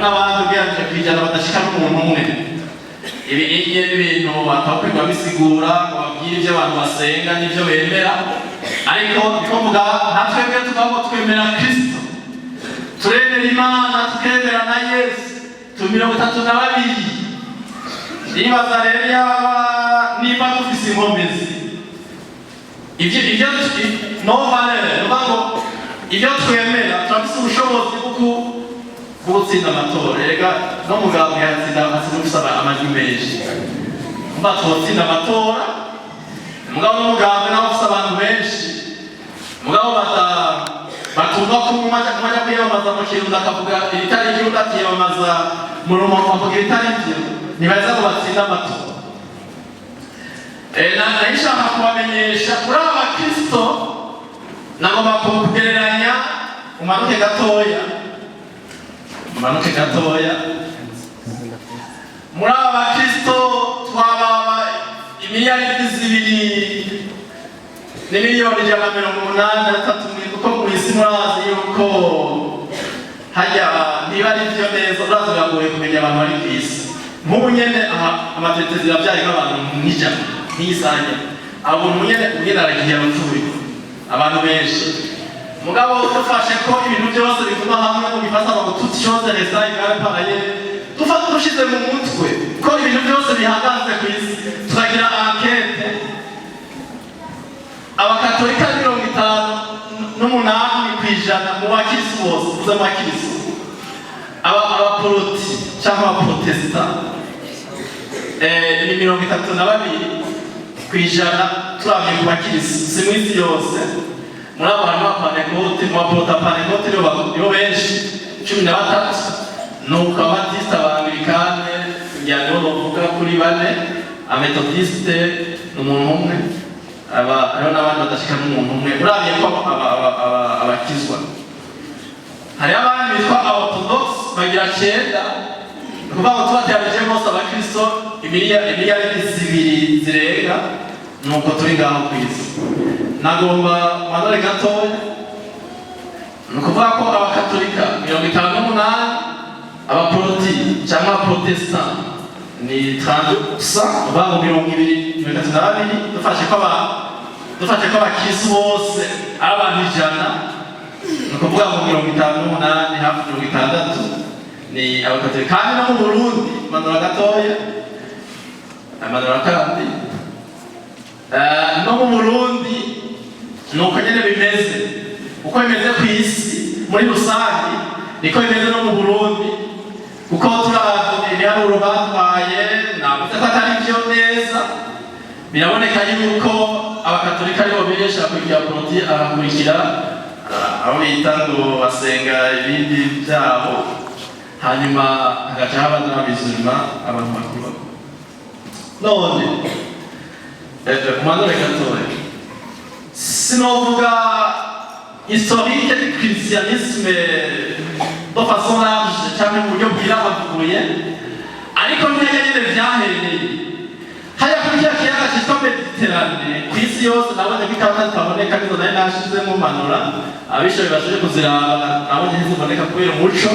n'abandi ugereranije kw'ijana badashika n'umuntu umwe. Ibi inye n'ibintu batakwirwa bisigura ngo babwire ibyo abantu basenga n'ibyo bemera, ariko niko mvuga nka twebwe tuvuga ngo twemera Kristo, turemera Imana, tukemera na Yesu, tu 32. Nibaza rero yaba niba dufise inkomezi, ibyo nos valeurs, ni ngo ibyo twemera, turafise ubushobozi bwo gutsinda amatora. Erega no mugabo yatsinda, atsinda ufise amajwi menshi. Mba twotsinda amatora, mugabo n'umugambwe nawe ufise abantu benshi, mugabo batumva ko umwe aja kwiyamamaza mu Kirundo akavuga ibitari byo, undi akiyamamaza mu Rumonge akavuga ibitari byo, ntibaza ngo batsinde amatora. Nari nshaka kubamenyesha kuri aba bakristo, nagomba kugereranya. Umanuke gatoya, umanuke gatoya. Muri aba bakristo twababa 2 miliyoni 183, kuko mu isi murazi yuko hajya niba ari byo neza, urazi biragoye kumenya abantu bari ku isi. Nk'ubu nyene aha amatete zirabyaye nk'abantu nk'ijana nk'iyisanya, abo nyene unyene aragiye abapfuye, abantu benshi. Mugabo dufashe ko ibintu byose biguma hamwe, mu gifaransa ngo "toute chose reste égale par ailleurs", dufata dushize mu mutwe ko ibintu byose bihagaze ku isi, tukagira enquête, abakatolika 58% mu bakirisi bose, uze mu bakirisi, abaporoti cyangwa abaprotesta ni 32%. Turavye ku bakirisi, si mu isi yose. Muri abo harimo abapantekote, mu baporota pantekote nibo benshi, 13. Nuko abatisite, abangilikane kugira nibo bavuga kuri bane, ametodiste ni umuntu umwe, aba hariho n'abandi badashika n'umuntu umwe. Urabiye ko abakizwa, hariho abandi bitwa aorthodox bagira cenda. Ni ukuvuga ngo tubateranije bose abakristo 2 miliyari zirenga, nuko turi ngaho ku isi. Nagomba manure gatoya. Ni ukuvuga ko abakatolika 58, abaporoti cyangwa abaprotestant ni 30, uvuga ngo 20, 32. Dufashe ko abakristo bose ari abantu 100, ni ukuvuga ngo 58, hafi 60 ni abakatolika. Kandi no mu Burundi, manura gatoya, manura kandi. No mu Burundi ni uko nyene bimeze. Uko bimeze ku isi muri rusange niko bimeze no mu Burundi, kuko turavye ibiharuro batwaye, navuze ko atari vyo neza, biraboneka yuko abakatolika aribo benshi, hakurikira poroti, ahakurikira abo bita ngo basenga ibindi byabo, hanyuma hagaca haba n'ababizima, abantu bakuru. None kumanure gatoya, sinovuga historique du christianisme de façon large cyangwa mu buryo bwirabavuye, ariko ntihajya nyine vyahereye hajya kuri kiriya kiyaga cyitwa Méditerranée ku isi yose. Nabonye ko ikarita zitaboneka, nizo nari nashizemo manura, abishoboye bashoboye kuziraba, nabonye ntiziboneka kubera umuco.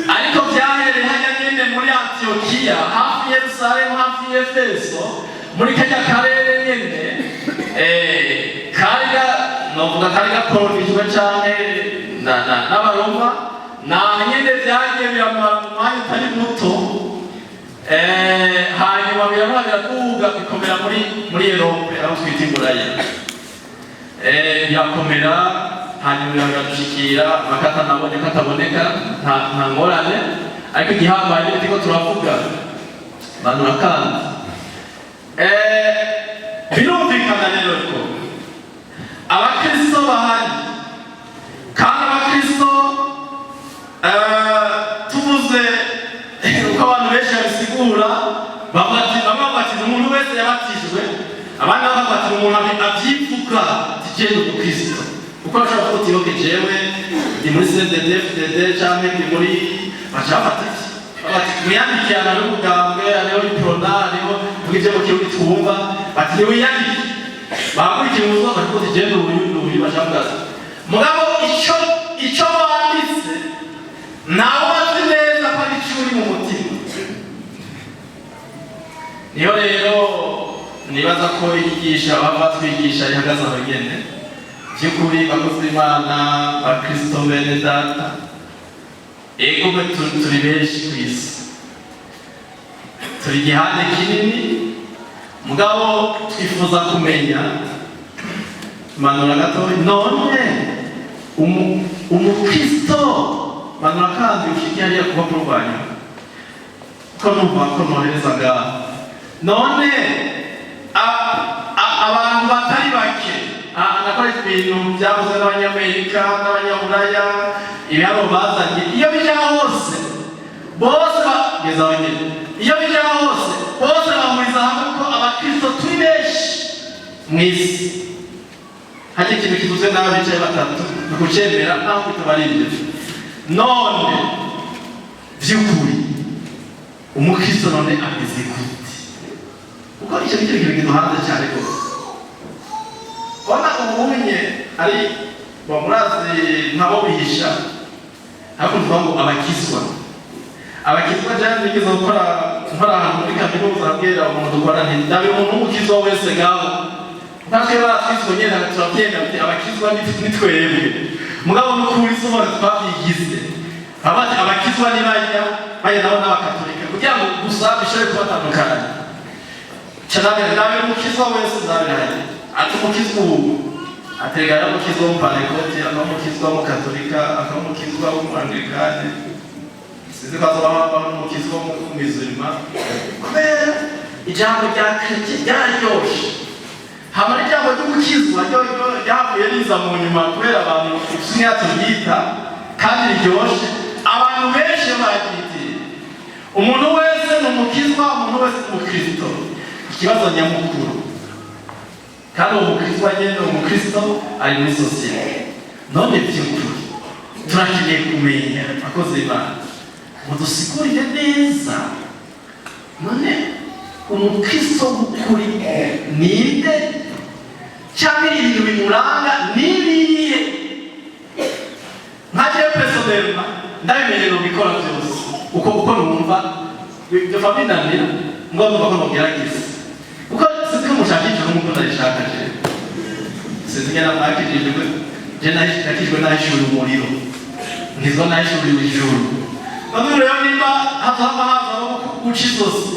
Ariko vyahereye hajya nyine muri Antiyokiya, hafi Yerusalemu, hafi y'Efeso, muri kajya karere nyene kari novuga kari gakolonijwe cane n'Abaroma. Naho nyene vyagiye biramara mu mwanya utari muto, hanyuma birabura, biraduga, bikomera muri Europe, aho twita Iburaya. Birakomera, hanyuma biradushikira. Amakata nabonye ko ataboneka, nta ngorane, ariko igihambaye n'ibiti ko turavuga banura. Kandi birumvikana rero ko abakristo bahari, kandi abakristo tuvuze uko abantu benshi babisigura, bavuga ati, bamwe bavuga ati ni umuntu wese yabatijwe, abandi bakavuga ati ni umuntu avyivuga ati je ndi umukristo, kuko bashobora kuvuga uti: "OK, jewe ndi muri CNDD FDD canke ndi muri", baca bafata iki? Bavuga ati mwiyandikirana n'ubugambwe, hariho Uprona, hariho vuga ivyo mu Kirundi twumva, bati niwiyandike, bakurikira umuzo, bakavuga ati je ndi uyu, ndi uyu, baca bavuga ati mugabo ico banditse ntawe azi neza. Niho rero nibaza ko inyigisho baba batwigisha ihagaze aho nyene. By'ukuri, bakozi b'Imana, bakristo bene data, ego mwe turi benshi ku isi, turi igihande kinini, mugabo twifuza kumenya, manura gatoya, none umukristo, manura kandi ushike hariya kuba kurwanya ko numva ko nohereza ngaho. None abantu batari bake, nakora ibintu byavuzwe n'Abanyamerika n'Abanyaburaya, ibiharuro bazanye, iyo bija hose bose bageza aho nyene, iyo bija hose bose bahuriza hamwe ko abakristo turi benshi mu isi. Hari ikintu kivuzwe n'abicaye batatu ni ukucemera, naho bitaba ari ibyo. None vy'ukuri umukristo none ameze gute? Kuko icyo ni cyo kintu kiduhanze cyane rwose. Ubona ubunye ari bo murazi nk'abo bihisha, ariko tuvuga ngo abakizwa, abakizwa. Jewe nigeze gukora, nkora ahantu muri kaminuza, abwira umuntu dukora nti: "Ndabe umuntu w'umukizwa wese ngaho." Natwe baratwizwe nyene, turabyemera ati abakizwa ni twebwe, mugabo n'ukuri si ubona twabyigize. Baba bati abakizwa ni bajya bajya nabo n'Abakatolika, kugira ngo gusa bishobore kubatandukanya. Canabere ndabe umukizwa wese ndabiraye, ati umukizwa ubu atega ari umukizwa w'Umupantekoti, akaba umukizwa w'Umukatolika, akaba umukizwa w'Umuanglikane, sinzi ko azoba habaho n'umukizwa w'Umumizirima, kubera ijambo rya chrétien ryararyoshe. Hama n'ijambo ry'ugukizwa ryo ryavuye riza mu nyuma, kubera abantu ufise turyita kandi riryoshe, abantu benshi bararyitiriye. Umuntu wese ni umukizwa, umuntu wese ni umukristo. Ikibazo nyamukuru kandi, uwo mukristo nyene, umukristo ari muri société. None vy'ukuri turakeneye kumenya, akoze Imana, mudusigurire neza, none umukristo w'ukuri ninde, cyangwa ibintu bimuranga nibihe? Nka jewe personnellement ndabimenyera bikora byose uko numva byova binanira, ngo numva ko nogerageza, kuko sinzi ko mushaka ijuru nk'uko ndabishaka. Jewe sinzi ngena mwakijijwe, je nakijwe nahishuriwe umuriro, nkizwa nahishuriwe ijuru. None rero nimba hazohava hazaho guca izosi,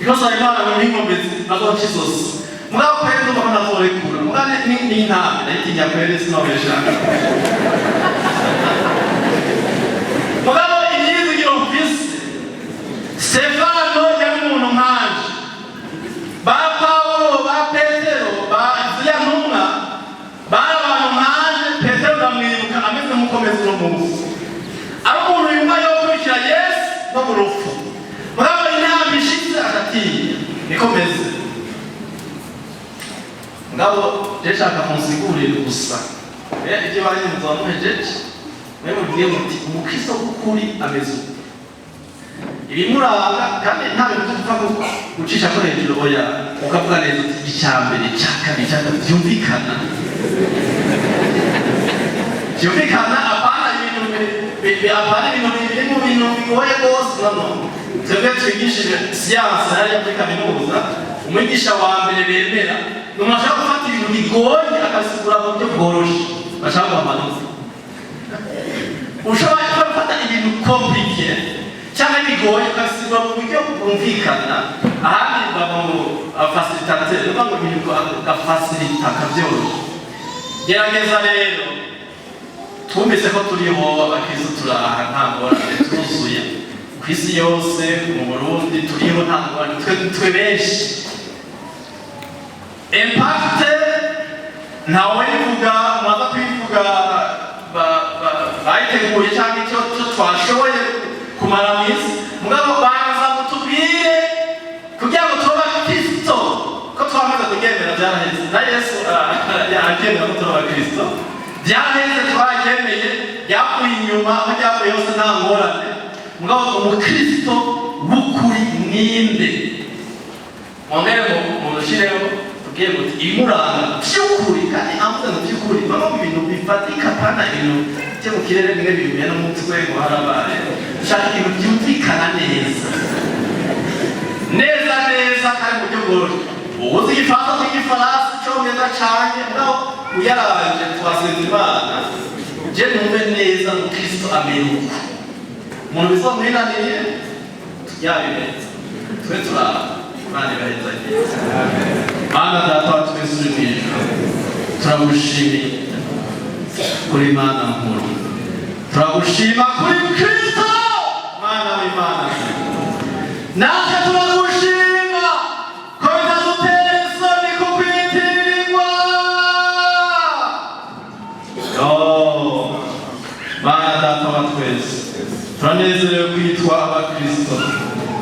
ikosa Imana ngo n'inkomezi bazoca izosi, mugabo kweri ndumva ko ntazorekura. Mugabo ni intambi ndayitinya kweri, sinobeshaka. Mugabo imyizigiro mfise, Stefano yari umuntu nkanje, ba Pawulo, ba Petero, ba ziriya ntumwa bari abantu nkanje. Petero ndamwibuka ameze nk'uko meze uno munsi, ari umuntu yumva yokurikira Yesu no mu rupfu, mugabo inama ishitse agatinya. Niko meze. Mugabo je nshaka kunsigurira gusa ibyo bari muzoba muhejeje, mwe mubwiye muti umukristo w'ukuri ameze uku, ibimuranga, kandi nta bintu byo gupfa gucisha ko hejuru, oya, ukavuga neza uti icya mbere, icya kabiri, icya gatatu, byumvikana, byumvikana, apana ibintu apana ibintu biri mu bintu bigoye rwose. No twebwe twigishije siyanse hariya muri kaminuza, umwigisha wa mbere bemera ni umuntu ashobora gufata ibintu bigoye akabisigura mu buryo bworoshe, bashaka guha amanota. Ushobora gufata ibintu compliqué cyangwa bigoye ukabisigura mu buryo bwumvikana. Ahandi bava ngo facilitateur, ni ukuvuga ngo ibintu ugafacilita akabyoroshya. Gerageza rero, twumvise ko turiho abakristo, turaha nta ngorane, turuzuye ku isi yose, mu Burundi turiho nta ngorane, twe benshi. Impact ntawe ivuga, mwaza kuyivuga bayiteguye cyangwa icyo cyo twashoboye kumara mu isi. Mugabo banza mutubwire, kugira ngo tube abakristo, ko twamaze kugendera, byaraheze, na Yesu yagendera ko turi abakristo, byaraheze, twararyemeye, ryavuye inyuma, aho ryavuye hose nta ngorane. Mugabo umukristo w'ukuri ninde? Mwongere murushireho, tubwire muti ibimuranga by'ukuri, kandi avuze ngo by'ukuri, baba mu bintu bifatika, pana ibintu byo mu kirere bimwe bibimye n'umutwe ngo harabaye. Shaka ibintu byumvikana neza neza neza, kandi mu gauche. Ubuzi Igifaransa cy'igifaransa, Icongereza canke naho uyaranje. Twasenze Imana, je numve neza mu Kristo amenya uko umuntu bizomwinaniye yabimenze. Twe turaba Imana ibahezagire. Mana Data wa twese uri mu ijuru, turagushimiye kuri Imana nkuru, turagushima kuri Kristo Mwana w'Imana. Natwe turagushima ko bitadutera isoni kukwitirirwa. Oh, Mana Data wa twese, turanezerewe kwitwa Abakristo,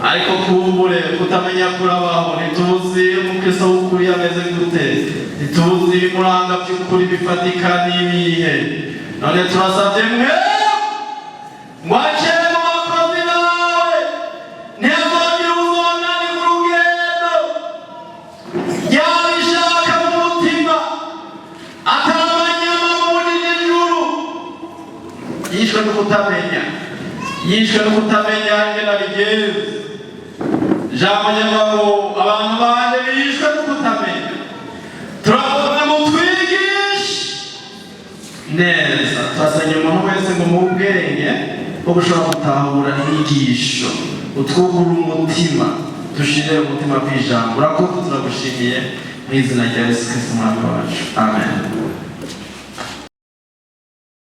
ariko kumbure kutamenya kurabaho. Ntituzi umukristo w'ukuri ameze gute, ntituzi ibimuranga by'ukuri bifatika n'ibihe. None turasabye mwe ngo ace mu bakozi bawe, ntiyazongere ubuzonani mu rugendo yabishaka mu mutima, ataramanyama mu bunini ijuru. Yishwe no kutamenya, yishwe no kutamenya ingene abigenza. Ijambo ry'amaboko, abantu banje bishwe no kutamenya. Turavuga ngo twigishe neza. Turasenya umuntu wese ngo mu bwenge bwo gushobora gutahura inyigisho, utwugure umutima, dushire umutima kw'ijambo. Urakoze, turagushimiye mu izina rya Yesu Kristo Umwami wacu, amen.